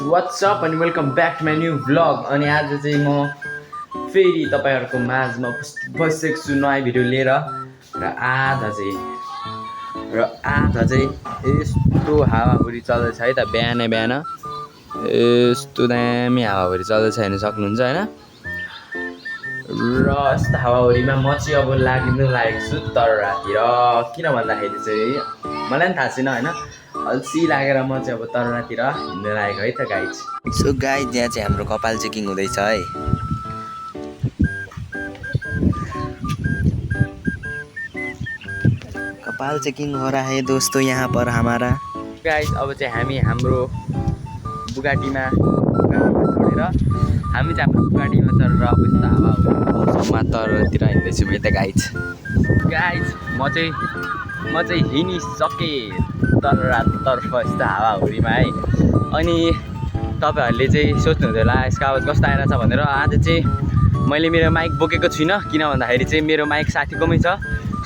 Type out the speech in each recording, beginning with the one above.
WhatsApp अनि welcome back to my new vlog. अनि आज चाहिँ म फेरि तपाईँहरूको माझमा बसेको छु नयाँ भिडियो लिएर। र आज चाहिँ यस्तो हावाहुरी चल्दैछ है त। बिहान यस्तो दामी हावाहुरी चल्दैछ हेर्नु सक्नुहुन्छ होइन। र यस्तो हावाहुरीमा म चाहिँ अब लाग्नु लागेको छु तर राति। र किन भन्दाखेरि चाहिँ मलाई पनि थाहा छैन होइन, अल्छी लागेर म चाहिँ अब तरातिर हिँड्न लागेको है त गाइज। सो गाइज यहाँ चाहिँ हाम्रो कपाल चेकिङ हुँदैछ है। कपाल चेकिङ हो रहा है दोस्तों यहाँ पर हमारा। गाइज अब चाहिँ हामी हाम्रो बुगाटीमा चढेर हामी चाहिँ हाम्रो बुगाटीमा चढेर अब यस्तो हावाहुरीमा तरातिर हिँड्दैछु है त गाइज। म चाहिँ हिँडिसकेँ तरातर्फ यस्तो हावाहुरीमा है। अनि तपाईँहरूले चाहिँ सोच्नुहुन्छ होला यसको आवाज कस्तो आइरहेछ भनेर। आज चाहिँ मैले मेरो माइक बोकेको छुइनँ, किन भन्दाखेरि चाहिँ मेरो माइक साथीकोमै छ,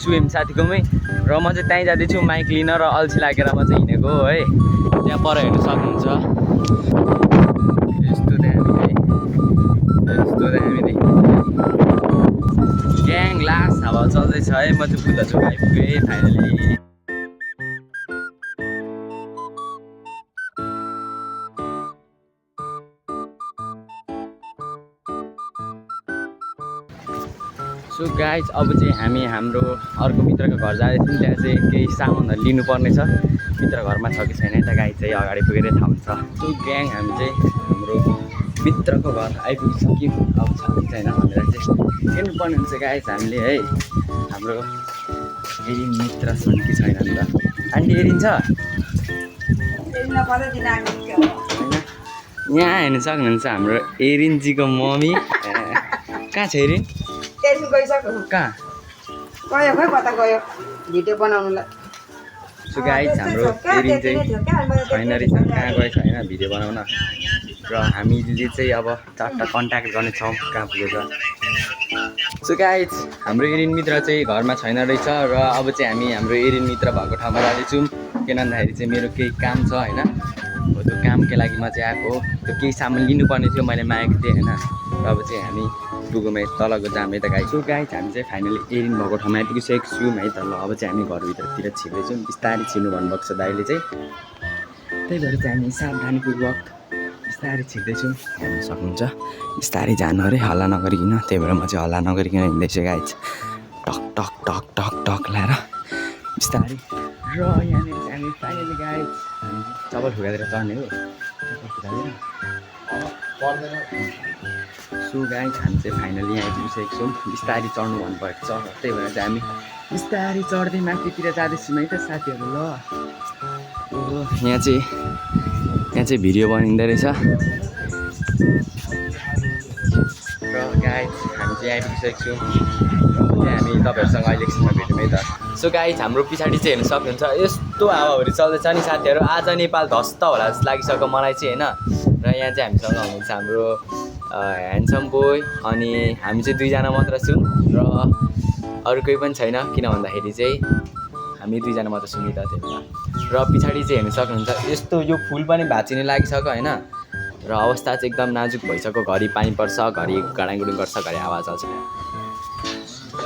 सुएम साथीकोमै। र म चाहिँ त्यहीँ जाँदैछु माइक लिन र अल्छी लागेर म चाहिँ हिँडेको हो है। त्यहाँ पर हेर्नु सक्नुहुन्छ यस्तो दामी ग्याङ लास्ट हावा चल्दैछ है। म चाहिँ बुझ्दैछु आइपुगेँ फाइनली। सो गाइज अब चाहिँ हामी हाम्रो अर्को मित्रको घर जाँदैछौँ। त्यहाँ चाहिँ केही सामानहरू लिनुपर्ने छ, मित्र घरमा छ कि छैन त गाइज चाहिँ अगाडि पुगेरै थाहा हुन्छ। सो ग्याङ हामी चाहिँ हाम्रो मित्रको घर आइपुगिसक्यौँ। अब छ कि छैन भनेर चाहिँ हेर्नुपर्ने हुन्छ गाइज हामीले है। हाम्रो एरिन मित्र छन् कि छैन नि त। आन्टी एरिन छ यहाँ हेर्नु सक्नुहुन्छ हाम्रो एरिनजीको मम्मी। कहाँ छ एरिन? कहाँ गयो खै कता गयो भिडियो बनाउनुलाई। सो गाइज हाम्रो एरिन चाहिँ छैन रहेछ, कहाँ गएछ होइन भिडियो बनाउन। र हामीले चाहिँ अब चारवटा कन्ट्याक्ट गर्नेछौँ कहाँ पुगेछ। सो गाइज हाम्रो एरिन मित्र चाहिँ घरमा छैन रहेछ। र अब चाहिँ हामी हाम्रो एरिन मित्र भएको ठाउँमा जाँदैछौँ। किन भन्दाखेरि चाहिँ मेरो केही काम छ होइन, हो त्यो कामको लागि म चाहिँ आएको हो। त्यो केही सामान लिनुपर्ने थियो, मैले मागेको थिएँ होइन। र अब चाहिँ हामी पुगौँ तलको जाम है त गाइज। सो गाइज हामी चाहिँ फाइनली एरिन भएको ठाउँमा आइपुगिसकेको छौँ है त। ल अब चाहिँ हामी घरभित्रतिर छिर्दैछौँ, बिस्तारै छिर्नु भन्नुभएको छ दाइले चाहिँ। त्यही भएर चाहिँ हामी सावधानीपूर्वक बिस्तारै छिर्दैछौँ। हेर्नु सक्नुहुन्छ बिस्तारै जानु अरे, हल्ला नगरिकन। त्यही भएर म चाहिँ हल्ला नगरिकन हिँड्दैछु गाइज। टक टक टक टक टक लाएर बिस्तारै। र यहाँनिर चाहिँ हामी फाइनली गाइज चप्पल फुकाएर चढ्ने हो, चप्पल फुकाएर। सो गाइज हामी चाहिँ फाइनली यहाँ आइपुगिसकेको छौँ। बिस्तारै चढ्नु भन्नुभएको छ, त्यही भएर चाहिँ हामी बिस्तारै चढ्दै माथितिर जाँदैछौँ है त साथीहरू। ल ओहो यहाँ चाहिँ भिडियो बनिँदो रहेछ। र गाइज हामी चाहिँ आइपुगिसकेको छौँ। चाहिँ हामी तपाईँहरूसँग अहिले एकछिनमा भेटौँ है त। सो गाइज हाम्रो पछाडि चाहिँ हेर्नु सक्नुहुन्छ यस्तो हावाहुरी चल्दैछ नि साथीहरू। आज नेपाल धस्त होला जस्तो लागिसक्यो मलाई चाहिँ होइन। र यहाँ चाहिँ हामीसँग हुनुहुन्छ हाम्रो ह्यान्डसम बोय। अनि हामी चाहिँ दुईजना मात्र छौँ र अरू कोही पनि छैन, किन भन्दाखेरि चाहिँ हामी दुईजना मात्र छौँ नि त। त्यही भएर र पछाडि चाहिँ हेर्नु सक्नुहुन्छ यस्तो यो फुल पनि भाँचिने लागिसक्यो होइन। र अवस्था चाहिँ एकदम नाजुक भइसक्यो, घरि पानी पर्छ, घरि गाडाङगुडुङ गर्छ, घरि आवाज आउँछ।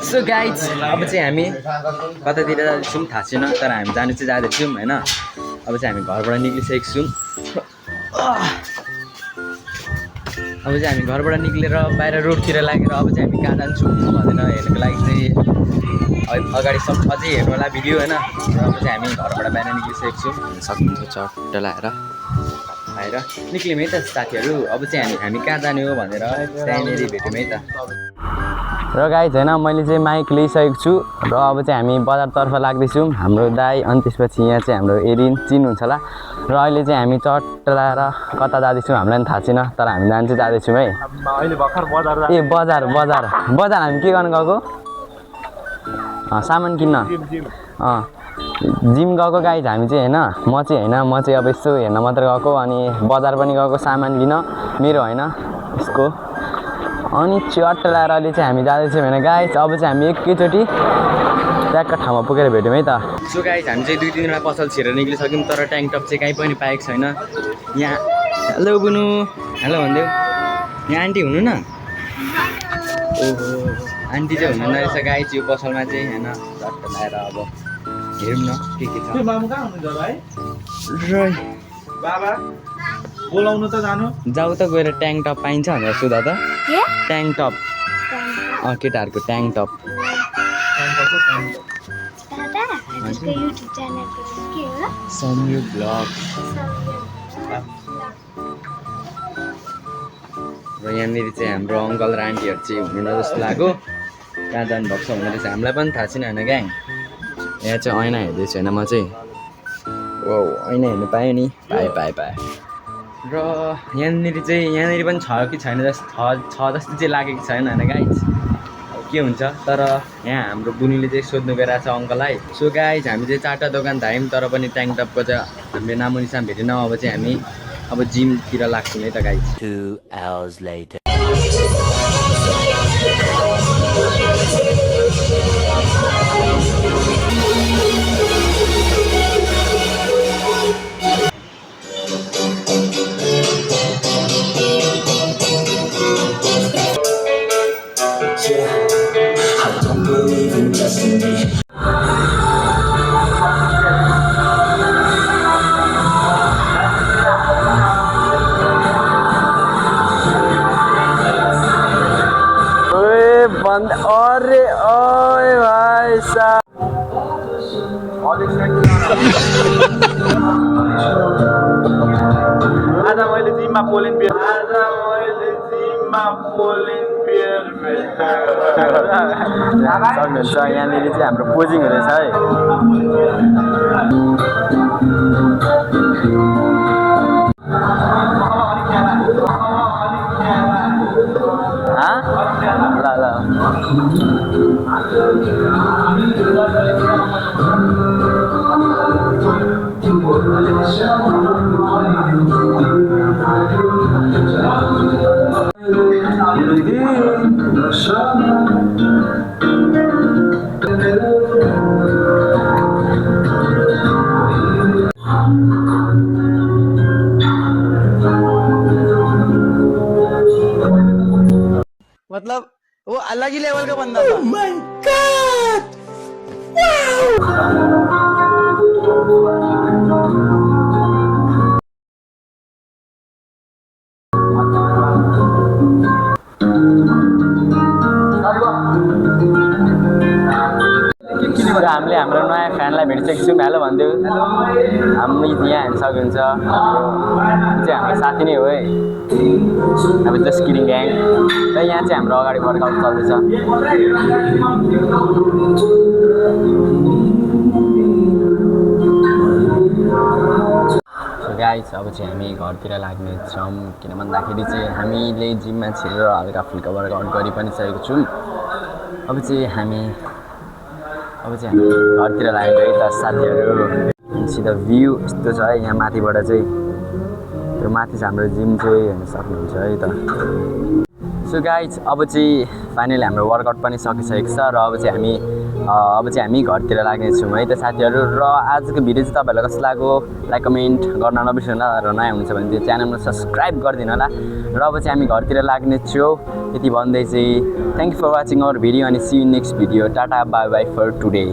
सो गाइज अब चाहिँ हामी कतातिर जाँदैछौँ थाहा छैन, तर हामी जानु चाहिँ जाँदैछौँ होइन। अब चाहिँ हामी घरबाट निक्लिसकेको छौँ। अब चाहिँ हामी घरबाट निक्लेर बाहिर रोडतिर लागेर अब चाहिँ हामी कहाँ जान्छौँ भनेर हेर्नुको लागि चाहिँ अगाडि अझै हेर्नु होला भिडियो होइन। र अब चाहिँ हामी घरबाट बाहिर निक्लिसकेको छौँ। सक्नुहुन्छ चट्ट लगाएर बाहिर निक्ल्यौँ है त साथीहरू। अब चाहिँ हामी कहाँ जाने हो भनेर त्यहाँनिर भेट्यौँ है त। र गाइज होइन मैले चाहिँ माइक लिइसकेको छु र अब चाहिँ हामी बजारतर्फ लाग्दैछौँ। हाम्रो दाई अनि त्यसपछि यहाँ चाहिँ हाम्रो एरिन चिन्नुहुन्छ होला। र अहिले चाहिँ हामी चट्ट लगाएर कता जाँदैछौँ हामीलाई पनि थाहा छैन, तर हामी जाँदैछौँ है। अहिले भर्खर बजार ए बजार हामी के गर्नु गएको? सामान किन्न जिम गएको गाइज हामी चाहिँ होइन। म चाहिँ अब यसो हेर्न मात्र गएको। अनि बजार पनि गएको सामान लिन मेरो होइन यसको। अनि चट्ट लगाएर अहिले चाहिँ हामी जाँदैछौँ होइन गाइज। अब चाहिँ हामी एकैचोटि ट्याक्क ठाउँमा पुगेर भेट्यौँ है त। सो गाइज हामी चाहिँ 2-3 दिनमा पसल छिरेर निक्लिसक्यौँ, तर ट्याङ्क टप चाहिँ कहीँ पनि पाएको छैन। यहाँ हेलो बुनु हेलो भनिदेऊ यहाँ आन्टी हुनु न ओहो आन्टी चाहिँ हुनु रहेछ गाई यो पसलमा चाहिँ होइन चट्ट लगाएर अब हेरौँ न के छ मामु कहाँ हुनुहुन्छ भाइ र बाबा बोलाउनु त जानु जाऊ त गएर ट्याङ टप पाइन्छ भनेर सोधा त ट्याङ टप केटाहरूको ट्याङ टप संयोग ब्लग र यहाँनिर चाहिँ हाम्रो अङ्कल र आन्टीहरू चाहिँ हुनुहुन्न जस्तो लाग्यो कहाँ जानुभएको छ भनेर चाहिँ हामीलाई पनि थाहा छैन होइन ग्याङ यहाँ चाहिँ ऐना हेर्दैछु होइन म चाहिँ ओ ऐना हेर्नु पायो नि पाएँ र यहाँनिर पनि छ कि छैन जस्तो छ जस्तो चाहिँ लागेको छैन होइन गाइज के हुन्छ तर यहाँ हाम्रो बुनीले चाहिँ सोध्नु गइरहेको छ अङ्कललाई सो गाइज हामी चाहिँ चारवटा दोकान धायौँ तर पनि ट्याङ टपको चाहिँ हामीले नामो निसाम भेटेनौँ अब चाहिँ हामी अब जिमतिर लाग्छौँ है त गाइज 2 hours later. बंद अरे ओए भाई साहब आज मैले जिममा पोलिन बियर सक्नुहुन्छ यहाँनिर चाहिँ हाम्रो पोजिङ हुँदैछ है ल मतलब वो अलग ही लेवल का बंदा था हामीले हाम्रो नयाँ फ्यानलाई भेटिसकेको छौँ हेलो भनिदेऊ हामी यहाँ हेर्न सक्नुहुन्छ चाहिँ हाम्रो साथी नै हो है अब जस्ट किडिङ ग्याङ र यहाँ चाहिँ हाम्रो अगाडि वर्कआउट चल्दैछ गाइस अब चाहिँ हामी घरतिर लाग्नेछौँ किन भन्दाखेरि चाहिँ हामीले जिममा छिरेर हल्का फुल्का वर्कआउट गरि पनि सकेको छौँ अब चाहिँ हामी घरतिर लागेको है त साथीहरू सिधा भ्यू यस्तो छ है यहाँ माथिबाट चाहिँ त्यो माथि चाहिँ हाम्रो जिम चाहिँ हेर्न सक्नुहुन्छ है त सो गाइज अब चाहिँ फाइनली हाम्रो वर्कआउट पनि सकिसकेको छ र अब चाहिँ हामी घरतिर लाग्नेछौँ है त साथीहरू र आजको भिडियो चाहिँ तपाईँहरूलाई कस्तो लाग्यो लाइक कमेन्ट गर्न नबिर्सनु होला र नयाँ हुनुहुन्छ भने चाहिँ च्यानललाई सब्सक्राइब गरिदिनु होला र अब चाहिँ हामी घरतिर लाग्नेछौँ यति भन्दै चाहिँ thank you for watching our video अनि see you next video tata bye bye for today